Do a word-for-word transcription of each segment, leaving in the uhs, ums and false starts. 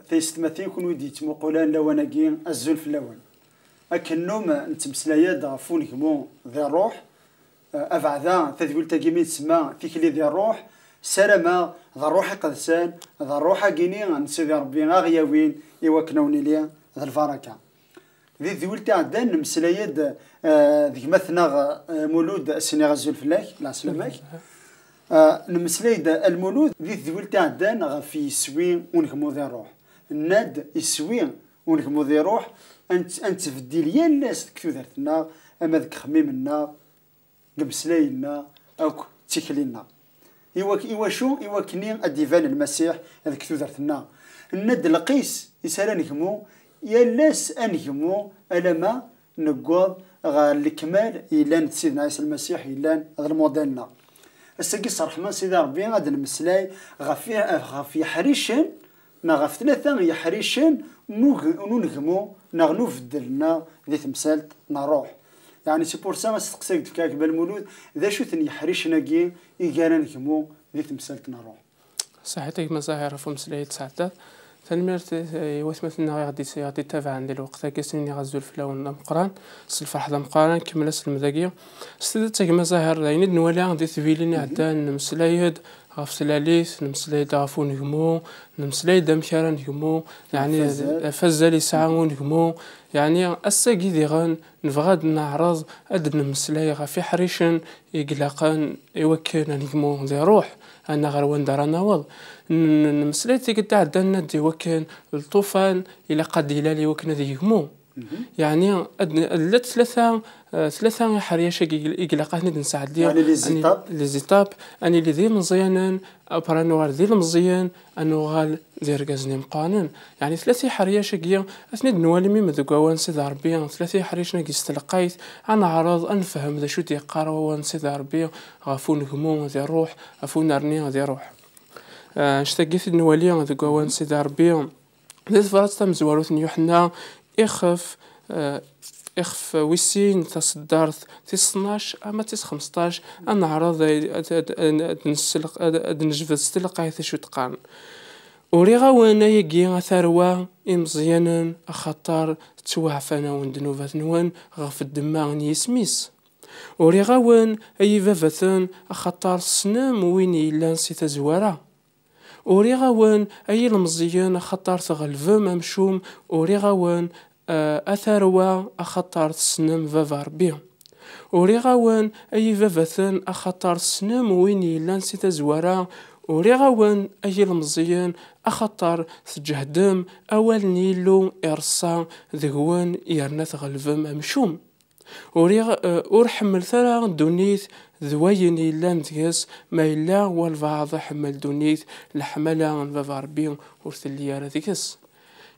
Tayessetmatin, kunwi d-yettmuqulen lawan-agi, azul fell-awen. Akken nnum, nettmeslay-d ɣef unegmu di ṛṛuḥ, eh, abeɛda tadwilt-agi mi nsemma tikli di ṛṛuḥ, ssarameɣ d ṛṛuḥ iqedsen, d ṛṛuḥ-agi-ni n Sidi Ṛebbi a ɣ-yawin i wakken a wen-nili d lbaraka. Di tedwilt iɛeddan, nemmeslay-d, eh, d gma-tneɣ, eh, Mulud, as-iniɣ azul fell-ak, lɛeslama-k. Eh, nemmeslay-d a Lmulud di tedwilt iɛeddan ɣef yiswi unegmu di ṛṛuḥ. Nenna-d iswi unegmu di ṛṛuḥ, ad nett-, ad nettbeddil yal ass deg tudert-nneɣ, ama deg uxemmim-nneɣ, deg umeslay-nneɣ, akk d tikli-nneɣ. Iwak-, iwacu? Iwakken ad d-iban Lmasiḥ deg tudert-nneɣ. Nenna-d lqis is ara negmu, yal ass ad negmu alamma newweḍ ɣer lekmal yellan d Sidna Ɛisa Lmasiḥ, yellan d lmudal-nneɣ. Ass-agi s ṛṛeḥma n Sidi Ṛebbi ad d-nemmeslay ɣef i-, ɣef yeḥricen neɣ ɣef tlata yeḥricen n ug-, n unegmu neɣ n ubeddel-nneɣ di temsalt n ṛṛuḥ. Yeɛni, c'est pour ça, asteqsi i d-fkiɣ gma Lmulud, d acu-ten yeḥricen-agi i gar anegmu di temsalt n ṛṛuḥ? Saḥit a gma Zahir ɣef umeslay i d-tesɛeddaḍ. Tanemmirt i, i watmaten-nneɣ i ɣ-d-, i ɣ-d-ittabaɛen di lweqt-agi, ad sen-iniɣ azul fell-awen d ameqqran, s lferḥ d ameqqran, kemmel aselmed-agi. S tidet a gma Zahir, d ayen i d-nwala di tbilin iɛeddan, nemmeslay-d ɣef tlalit, nemmeslay-d ɣef unegmu, nemmeslay-d amek ara negmu, yeɛni ɣef wazal, ɣef wazal yesɛa unegmu. Yeɛni ass-agi diɣen nebɣa ad neɛreḍ ad d-nemmeslay ɣef iḥricen i ilaqen i wakken ad negmu di ṛṛuḥ, ad naɣ ar wanda ara naweḍ. N-, n-, nemmeslay tikkelt iɛeddan, nenna-d i wakken lṭufan ilaq ad d-ilal i wakken ad yegmu. Yeɛni, ad n-, llant tlata, eh, tlata iḥeryac-agi i ilaq ad ten-id-nesɛeddi. Yeɛni, les étapes. Les étapes, ad nili d imeẓyanen, après ad nuɣal d ilemẓiyen, ad nuɣal d irgazen imeqqranen. Yeɛni, tlata iḥeryac-agi, ad ten-id-nwali mi deg wawal n Sidi Ṛebbi, tlata iḥeryac-agi s telqayt, ad neɛreḍ ad nefhem d acu d-yeqqar wawal n Sidi Ṛebbi ɣef unegmu di ṛṛuḥ, ɣef unerni di ṛṛuḥ. Eh, annect-agi i t-id-nwali deg wawal n Sidi Ṛebbi, di tebrat tamezwarut n Yuḥenna, ixef, eh, ixef wis sin, taṣeddart tis tnac ama tis xmesṭac, ad neɛreḍ ad, ad, ad, ad nesselq-, ad, ad nejbed s telqayt acu d-qqaren. Uriɣ-awen ayagi a tarwa imeẓyanen, axaṭer ttwaɛfan-awen ddnubat-nwen ɣef ddemma n yisem-is. Uriɣ-awen ay ibabaten, axaṭer tessnem win yellan si tazwara. Uriɣ-awen ay ilemẓiyen, axaṭer tɣelbem amcum. Uriɣ-awen, eh, a tarwa, axaṭer tessnem Baba Ṛebbi. Uriɣ-awen ay ibabaten, axaṭer tessnem win yellan si tazwara. Uriɣ-awen ay ilemẓiyen, axaṭer tǧehdem awal n Yillu ireṣṣa deg-wen, yerna tɣelbem amcum. Uriɣ, eh, ur ḥemmlet ara ddunit d wayen yellan deg-s, ma yella walbeɛḍ iḥemmel ddunit, leḥmala n Baba Ṛebbi ur telli ara deg-s.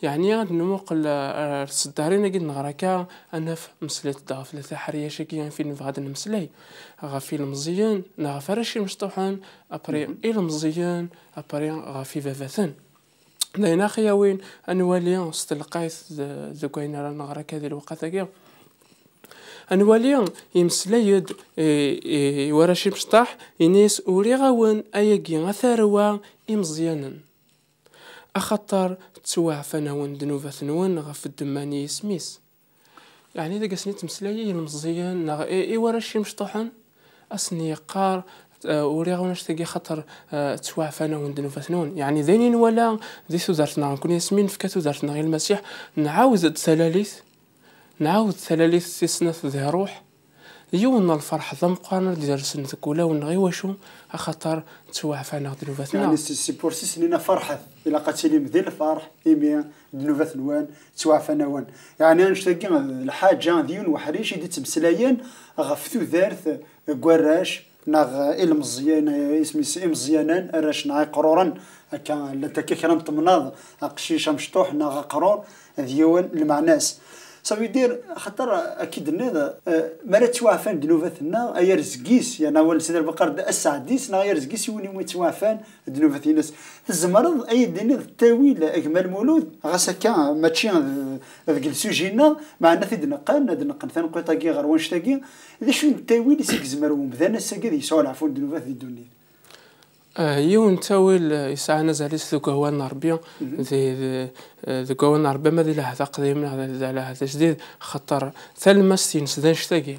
Yeɛni, ad nmuqel, eh, ar tseddarin-agi d-neɣra akka, ad naf meslet-d ɣef tlata iḥeryac-agi ɣef i nebɣa ad nemmeslay, ɣef ilemẓiyen neɣ ɣef arrac imecṭuḥen, après ilemẓiyen, après ɣef ibabaten. D ayen aɣ-yawin ad nwali s telqayt d-, deg wayen ara nɣer akka di lweqt-agi. Ad nwali, yemmeslay-d i, i, i warrac imecṭaḥ, yenna-yas: "Uriɣ-awen ayagi a tarwa imeẓyanen, axaṭer ttwaɛfan-awen ddnubat-nwen ɣef ddemma n yisem-is." Yeɛni, deg asen i ttmeslay i yilmeẓyen neɣ i, i warrac imecṭuḥen, ad sen-yeqqar, eh, "Uriɣ-awen annect-agi xaṭer, eh, ttwaɛfan-awen ddnubat-nwen." Yeɛni, d ayen i nwala di tudert-nneɣ, nekkni asmi nefka tudert-nneɣ i Lmasiḥ, nɛawed-d talalit, nɛawed talalit tis snat di ṛṛuḥ, yiwen n lferḥ d ameqqran ad d-idersen deg wulawen-nneɣ. Iwacu? Axaṭer ttwaɛfan-aɣ ddnubat-nneɣ. Yeɛni, c'est, c'est pour ça i s-nnan: "Ferḥet." Ilaq ad tilim di lferḥ imi ddnubat-nwen ttwaɛfan-awen. Yeɛni, annect-agi d lḥaǧa, d yiwen weḥric i d-ittmeslayen ɣef tudert n warrac neɣ ilmeẓyen, isem-is imeẓyanen, arrac neɣ iqruren. Akka, llant akka kra n temnaḍ, aqcic, amecṭuḥ neɣ aqrur, d yiwen lmeɛna-s. Ça veut dire, axaṭer, akka i d-tenniḍ, eh, mi ara ttwaɛfan ddnubat-nneɣ, ay arzeg-is, yerna awal n Sidi Ṛebbi qqar-d: "Aseɛdi-s neɣ ay arzeg-is i win iwumi ttwaɛfan ddnubat-ines." Tzemreḍ ad yi-d-tiniḍ ttawil, a gma Lmulud, ɣas akka mačči d-, deg lsuji-nneɣ, meɛna ad t-id-neqqen, ad d-neqqen tanqiṭ-agi ɣer wannect-agi, d acu n ttawil i s-igezmer wemdan ass-agi ad yesɛu leɛfu n ddnubat di ddunit? Ah, yiwen n ttawil, ah, yesɛan azal-is deg wawal n Ṛebbi, di, di, ah, deg wawal n Ṛebbi, ama di lɛehd aqdim neɣ di, di lɛehd ajdid, xaṭer talmast-ines d annect-agi.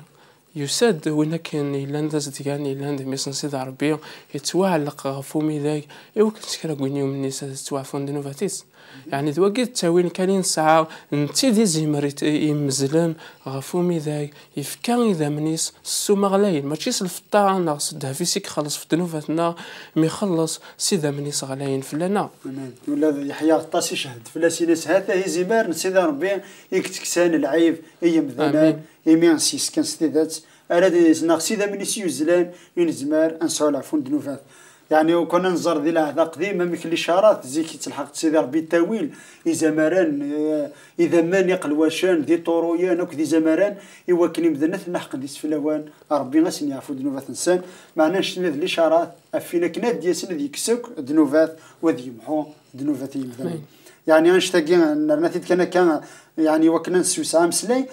Yusa-d win akken yellan d azedgan, yellan d mmi-s n Sidi Ṛebbi, yettwaɛelleq ɣef umidag, i wakken s kra n win yumnen ad ttwaɛfun ddnubat-is. Yeɛni d wagi d ttawil kan i nesɛa, netta i d izimer i t-, i imezzlen ɣef umidag, yefka idammen-is s ssuma ɣlayen, mačči s lfeṭṭa neɣ s ddheb-is i ixelleṣ ɣef ddnubat-nneɣ, mi ixelleṣ s idammen-is ɣlayen fell-aneɣ. Amin. Ula d Yeḥya Aɣeṭṭas icehhed fell-as, ini-as: "Hata izimer n Sidi Ṛebbi i yettekksan lɛib i yemdanen, imi s-yeskan s tidet, ara d-, neɣ s idammen-is yuzzlen i nezmer ad nesɛu lɛeffu n ddnubat." Yeɛni, ukan ad nẓer di lɛehd aqdim, amek licarat zik yettelḥaq-d Sidi Ṛebbi ttawil, izamaren, eh, idammen iqelwacen, d iṭuruyen akked izamaren, i wakken imdanen ad ten-ḥeqen d iseflawen, Ṛebbi ad sen-yeɛfu ddnubat-nsen. Meɛna, annect-nni d licarat, af win akken ad d-yasen ad yekkes akk ddnubat, u ad yemḥu ddnubat n yimdanen. Yeɛni, annect-agi, nerna-t-id kan akka, yeɛni, i wakken ad nessewseɛ ameslay.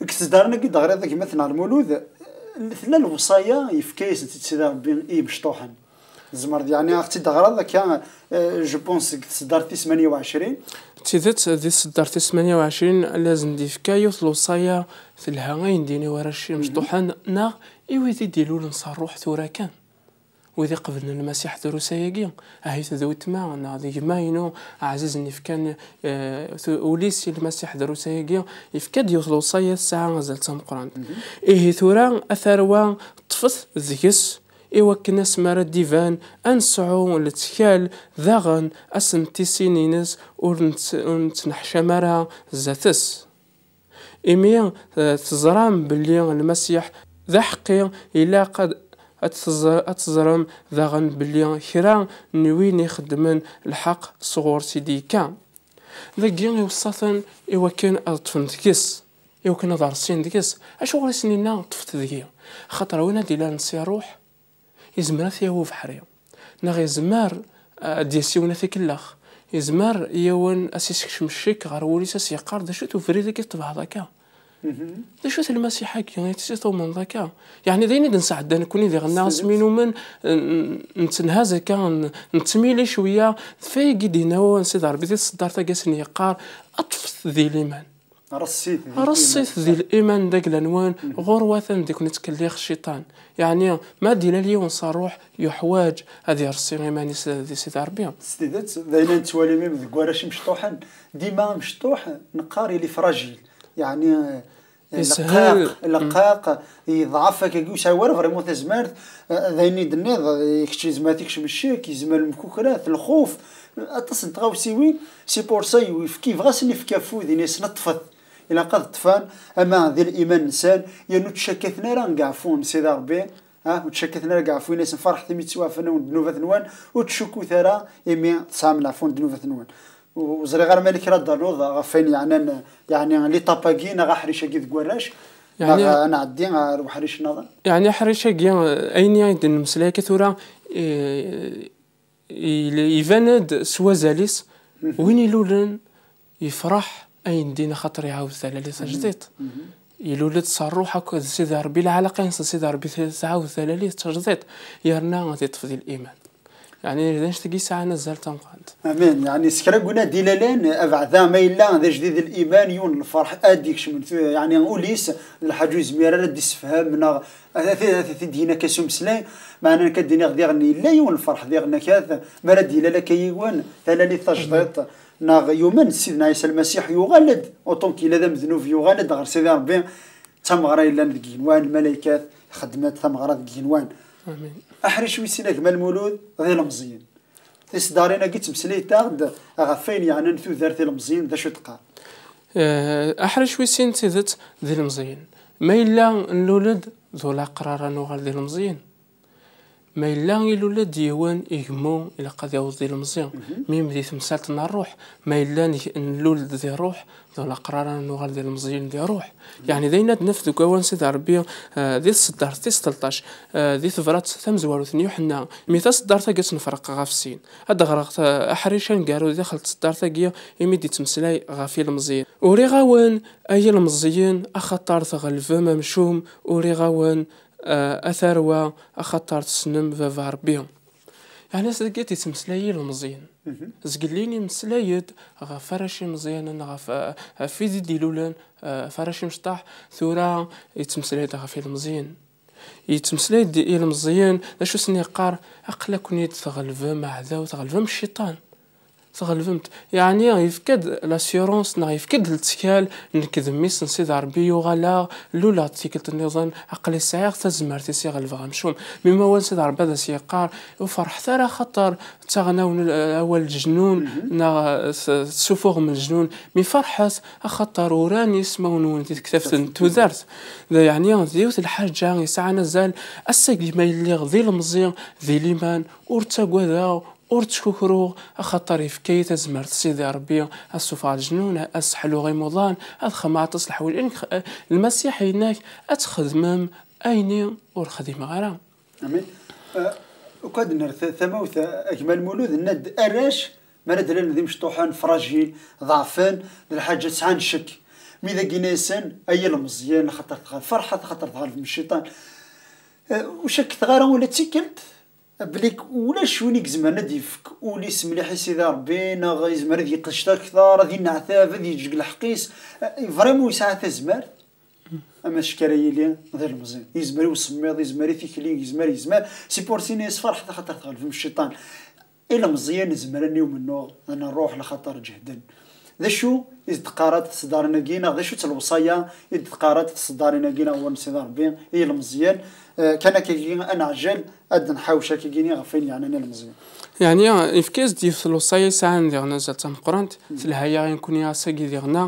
Deg tseddarin-agi d-ɣriḍ, a gma-tneɣ Lmulud, tella lewṣaya yefka-yasent-id Sidi Ṛebbi i yimecṭuḥen. Tzemreḍ, yeɛni, ad ɣ-tt-id-teɣreḍ akka, eh, je pense, deg tseddart tis tmanya u ɛecrin. D tidet, di tseddart tis tmanya u ɛecrin, la sen-d-yefka yiwet lewṣaya telha, ayen d-ini warrac imecṭuḥen, neɣ i wid i d-ilulen s ṛṛuḥ tura kan. Wid iqeblen Lmasiḥ drus ayagi, ahat d weltma neɣ d gma-inu ɛzizen, yefkan, eh, tu-, ul-is i Lmasiḥ drus ayagi, yefka-d yiwet lewṣaya tesɛa azal d tameqqrant. Ihi tura, a tarwa, ṭṭfet deg-s, i wakken asmi ara d-iban ad nesɛu lettkal, daɣen asentissin-ines ur nett-, ur nettneḥcam ara zdat-s. Imi, eh, teẓram belli Lmasiḥ d aḥeqqi, ilaq ad, ad teẓ-, ad teẓrem daɣen belli kra n win ixeddmen lḥeqq sɣur-s i d-yekka. Dagi iweṣṣa-ten i wakken ad ṭṭfen deg-s, i wakken ad rṣin deg-s. Acuɣer i sen-inna: "Ṭṭfet deg-i"? Axaṭer win ad d-ilalen si ṛṛuḥ, yezmer ad t-yawi ubeḥri, neɣ yezmer, eh, ad d-yas yiwen ad t-ikellex, yezmer yiwen ad s-isekcem ccek ɣer wul-is, ad s-yeqqar: "D acu-t ubrid-agi tebɛeḍ akka? D acu-t Lmasiḥ-agi i tt-, i tumneḍ akka?" Yeɛni d ayen i d-nesɛedda nekkni diɣenna, asmi numen, n-, n-, nettenhaz akka, n-, nettmili cwiya, d fayagi d-yenna wawal n Sidi Ṛebbi di tseddart-agi, ad sen-yeqqar: "Ṭṭfet di liman." Reṣṣit di liman. Reṣṣit di liman d agla-nwen, ɣur-wat ad ken-ittkelliɣ cciṭan. Yeɛni, ma ad d-ilal yiwen s ṛṛuḥ, yuḥwaǧ ad ireṣṣi iman-is di Sidi Ṛebbi. S tidet, d ayen ad nettwali mim deg warrac imecṭuḥen, dima amecṭuḥ neqqar il est fragile. Yeɛni, eh, yeshel. Leqqaq, leqqaq, yeḍɛef akkagi, ur yesɛi ara vraiment tazmert, eh, d ayen i d-tenniḍ, eh, kečč yezmer ad t-ikcem ccek, yezmer lmekukrat, lxuf, aṭas n tɣawsiwin, c'est pour ça, yefk-, yebɣa ad sen-ifk afud, ini-asen ṭṭfet. Ilaq ad ṭṭfen, ama di liman-nsen, yernu ur ttcakkaten ara deg uɛfu n Sidi Ṛebbi, ha, ur ttcakkaten ara deg uɛfu, ini-asen: "Ferḥet imi ttwaɛfan-awen ddnubat-nwen, ur ttcukkut ara imi tesɛam leɛfu n ddnubat-nwen." Ur, ur ẓriɣ ara ma kra ad d-ternuḍ ɣef wayen yeɛnan, yeɛni, l'étape-agi neɣ aḥric-agi deg warrac, neɣ, yeɛni, ad nɛeddi ar uḥric nniḍen. Yeɛni aḥric-agi, ayen i d-nemmeslay akka tura, eh, il-, iban-d s wazal-is, win ilulen yefreḥ ayen din, axaṭer iɛawed talalit tajdiṭ. Ilul-d s ṛṛuḥ akked Sidi Ṛebbi, lɛalaqa-ines d Sidi Ṛebbi t-, tɛawed talalit tajdiṭ, yerna ad iṭṭef di liman. Yeɛni d annect-agi yesɛan azal d tameqqrant. Amin. Yeɛni s kra n win ad d-ilalen, abeɛda ma yella d ajdid n liman, yiwen n lferḥ ad d-ikecmen tu-, yeɛni ul-is, d lḥaǧa ur yezmir ara ad d-issefhem, neɣ ad t-, ad t-id-yini akka s umeslay, meɛna nekk ad d-iniɣ diɣen yella yiwen n lferḥ diɣen akat, mi ara d-ilal akka yiwen, talalit tajdiṭ, neɣ yumen s Sidna Ɛisa Lmasiḥ, yuɣal-d, autant qu'il est d amednub, yuɣal-d ɣer Sidi Ṛebbi, d tameɣra yellan deg yigenwan, lmalaykat xeddment tameɣra deg yigenwan. Amin. Aḥric wis sin, a gma Lmulud, d ilemẓiyen. Tiseddarin-agi ttmeslayent-aɣ-d ɣef wayen yeɛnan tudert ilemẓiyen, d acu teqqar? Eh, aḥric wis sin d tidet d ilemẓiyen. Ma yella nlul-d d ulaqrar ad nuɣal d ilemẓiyen. Ma yella ilul-d yiwen igemmu, ilaq ad yaweḍ d ilemẓi. Mim di temsalt n ṛṛuḥ, ma yella neg-, nlul-d di ṛṛuḥ, d ulaqrar ad nuɣal d ilemẓiyen di ṛṛuḥ. Yeɛni d ayen ad naf deg wawal n Sidi Ṛebbi, eh, di tseddart tis tleṭṭac, eh, di tebrat tamezwarut n Yuḥenna, mi taseddart-agi ad tt-nefreq ɣef sin. Ad d-ɣreɣ ta-, aḥric aneggaru daxel tseddart-agi, imi d-ittmeslay ɣef ilemẓiyen. Uriɣ-awen, ay ilemẓiyen, axaṭer tɣelbem amcum, uriɣ-awen, eh, a tarwa, axaṭer tessnem Baba Ṛebbi. Ɛni s dagi yettmeslay ilemẓiyen? Zgellin imeslay-d ɣef warrac imeẓyanen, ɣef, ɣef wid i d-ilulen, ɣef warrac imecṭaḥ. Tura yettmeslay-d ɣef ilemẓiyen. Yettmeslay-d ilemẓiyen, d acu sen-yeqqar? Aql-aken-id tɣelbem aɛdaw, tɣelbem cciṭan. Tɣelbem-t. Yeɛni yefka-d l'assurance neɣ yefka-d lettkal, nekk d mmi-s n Sidi Ṛebbi, yuɣaleɣ luleɣ-d tikkelt nniḍen, aql-i sɛiɣ tazmert i s-iɣelbeɣ amcum. Mi ma wan Sidi Ṛebbi ad as-yeqqar, ur ferḥet ara axaṭer ttaɣen-awen awal leǧnun, neɣ s- tessufuɣem leǧnun, mi ferḥet axaṭer uran ismawen-nwen di tektabt n tudert. Da yeɛni d yiwet lḥaǧa yesɛan azal. Ass-agi ma yelliɣ d ilemẓi, di liman, ur ttagadeɣ, ur ttkukruɣ, axaṭer yefka-yi tazmert Sidi Ṛebbi ad ssufɣeɣ leǧnun, ad sseḥluɣ imuḍan, ad xedmeɣ aṭas n leḥwayeǧ. Lmasiḥ yenna-k ad txedmem ayen ur xdimeɣ ara. Amin. Ukan ad nerr tamawt a gma Lmulud, nenna-d arrac mi ara d-lalen d imecṭuḥen, fragile, ḍeɛfen, d lḥaǧa sɛan ccek. Mi dagi yenna-yasen ay ilemẓiyen, axaṭer tɣel- ferḥet axaṭer tɣelbem cciṭan. Ur cakkeɣ ara ula d tikkelt belli ulac win i izemren ad d-yefk ul-is mliḥ i Sidi Ṛebbi, neɣ yezmer ad yeqdec akteṛ, ad yenneɛtab, ad yeǧǧ deg lḥeqq-is. Vraiment yesɛa tazmert. Amack ara yili d ilemẓi, yezmer i usemmiḍ, yezmer i tikli, yezmer, yezmer. Si pursin yesferḥet axaṭer tɣelbem cciṭan. Ilemẓiyen zemren i umennuɣ n ṛṛuḥ lxaṭer ǧehden. D acu i d-teqqareḍ tseddarin-agi, neɣ d acu-tt lewṣaya i d-teqqareḍ tseddarin-agi neɣ ɣur Sidi Ṛebbi i yilmeẓyen? Kan akkagi ad neɛjel ad d-nḥawec akkagini ɣef wayen yeɛnan ilmeẓyen. Yeɛni yefka-as-d yiwet lewṣaya yesɛan diɣen azal d tameqqrant, telha-yaɣ i nekkni ass-agi diɣen-a.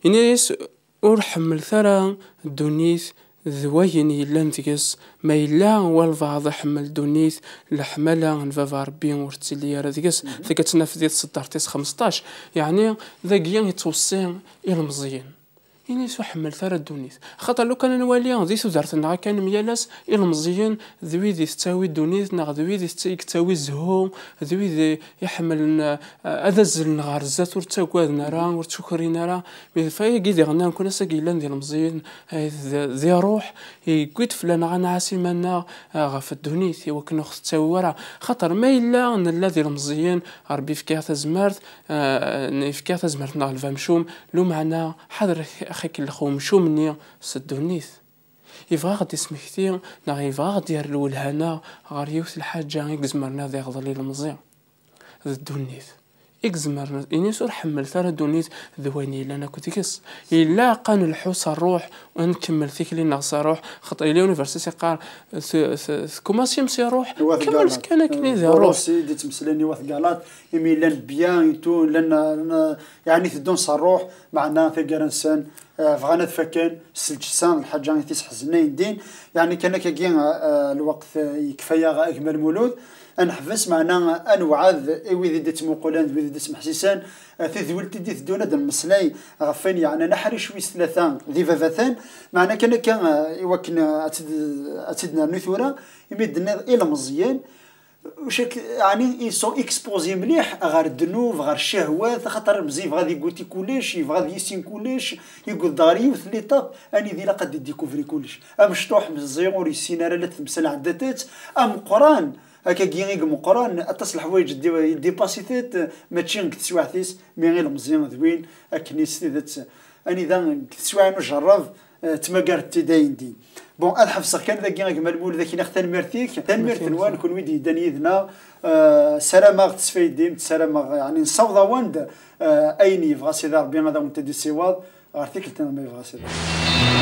Yenna-yas, ur ḥemmlet ara ddunit d wayen yellan deg-s. Ma yella walbeɛḍ iḥemmel ddunit, leḥmala n baba Ṛebbi ur tettili ara deg-s. Tagi ad tt-naf di tseddart tis xmesṭac. Yeɛni dagi yettweṣṣi ilmeẓyen. Ini-as ur ḥemmlet ara ddunit. Axaṭer lukan ad nwali di tudert-nneɣ akka nemyal-as, ilmeẓyen d wid i tettawi ddunit, neɣ d wid i tett- i yettawi zzhu, d wid i iḥemmlen, eh, ad azzlen ɣer zdat, ur ttagaden ara, ur ttkukrin ara. Mi d fayagi diɣen nekkni ass-agi yellan d ilmeẓyen, eh, d, d iruḥ, yewwi-d fell-aneɣ ad nɛas iman-nneɣ, eh, ɣef ddunit, i wakken ur ɣ-tettawi ara. Xaṭer ma yella nella d ilmeẓyen, Ṛebbi yefka-yaɣ tazmert, eh, yefka-yaɣ tazmert neɣleb amcum, lumeɛna ḥader ak-, ak-ikellex umcum-nni s ddunit. Yebɣa ad ɣ-d-ismekti, neɣ yebɣa ad ɣ-d-yerr lwelha-nneɣ ɣer yiwet lḥaǧa i izemren ad iɣḍel ilemẓi. D ddunit. I izemren, ini-as ur ḥemmlet ara ddunit d wayen yellan akk deg-s. Yella aqqa nelḥu s ṛṛuḥ, ad nkemmel tikli-nneɣ s ṛṛuḥ, xaṭer yella universi s-iqqar, t- t- tkumasim s ṛṛuḥ, kemmlet kan akken i d ṛṛuḥ. Ṛusi d-ittmeslayen i wat Galat, imi llan bien et tout, llan, llan, yeɛni teddun s ṛṛuḥ, meɛna taggara-nsen, eh, bɣan ad fakken s lǧessa, d lḥaǧa i t-isḥeznen ayen din. Yeɛni kan akkagi, eh, lweqt, eh, yekfa-yaɣ a gma Lmulud, ad neḥbes, meɛna ad newɛed i wid i d-ittmuqulen d wid i d-ittmeḥsisen, eh, tadwilt i d-iteddun ad d-nemmeslay ɣef wayen yeɛnan aḥric wis tlata d ibabatan, meɛna kan akka, eh, i wakken, eh, ad tt-id- ad tt-id-nernu tura, imi d-tenniḍ ilmeẓyen, Ucak, ɛni ils sont exposés mliḥ ɣer ddnub, ɣer ccahwat, axaṭer ilmeẓyen yebɣa ad igoûti kullec, yebɣa ad yissin kullec, yewweḍ-d ɣer yiwet n l'étape anida ilaq ad idécouvri kullec. Amecṭuḥ meẓẓi ur yessin ara la temsal ɛeddat-tt, ameqqran, akkagi i imeqqran, aṭas n leḥwayeǧ ddi- dépassé-t, mačči deg teswiɛt-is, mi ilmeẓyen d win akken s tidet, anida deg teswiɛin ujerreb, eh, ttmagarent-id ayen din. Bon, ad ḥebseɣ kan dagi a gma Lmulud, ad k-iniɣ tanemmirt-ik, tanemmirt-nwen kunwi d-yeddan yid-neɣ. Eh, ssarameɣ tesfaydim, ssarameɣ, yeɛni, nessaweḍ-awen-d, eh, ayen yebɣa Sidi Ṛebbi ad awen-t-id-yessiweḍ ɣer tikkelt-nniḍen ma yebɣa Sidi Ṛebbi.